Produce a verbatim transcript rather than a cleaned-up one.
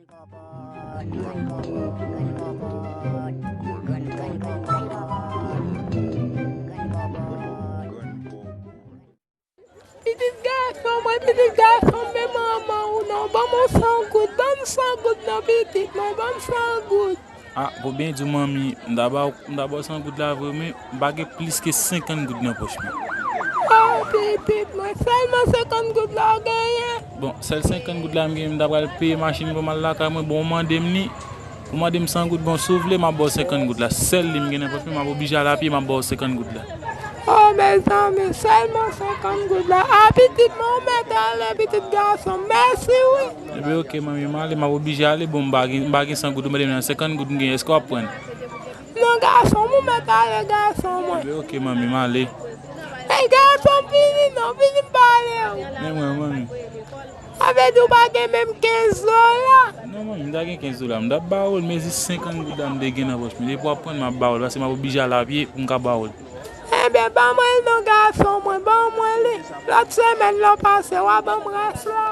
Pitit gason mwen, pitit gason m, men manman ou non, ban m yon san goud, ban m san goud non pitit mwen, ban m san goud. Ah, pou byen di w manmi, m ta ba w, m ta ba w san goud la vre, men m pa gen plis ke senkant goud nan pòch mwen. Ah, pitit mwen, sèlman senkant goud la w genyen? Bon, sèl senkant goud la m genyen, m ta pral peye machin pou m al lakay mwen, bon, ou mande m li, ou mande m san goud, bon, si w vle, m ap ba w senkant goud la. Sèl li m gen nan pòch mwen, m ap oblije al apye, m ap ba w senkant goud la. Oh, mezanmi, sèlman senkant goud la. Ah, pitit mwen, ou mèt ale, pitit gason. Mèsi, wi. Ebyen, oke, manmi, m ale, m ap oblije ale. Bon, m pa gen, m pa gen san goud, ou mande m nan senkant goud m gen, èske w ap pran? Non, gason, ou mèt ale, gason, mwen. Ebyen, oke, manmi, m ale. Ey, gason, vini non, vini m pale w. Men mwen, manmi. Sa vle di w pa gen menm kenz dola? Non, manmi, m ta gen kenz dola, m t ap ba w l, men jis senkant goud la m te gen nan pòch mwen. Depi w ap pran, m ap ba w l, paske m ap oblije al apye pou m ka ba w l. Enben, ban mwen l non, gason mwen, ban mwen li. Lòt semèn, lè w pase, w a ban m rès la.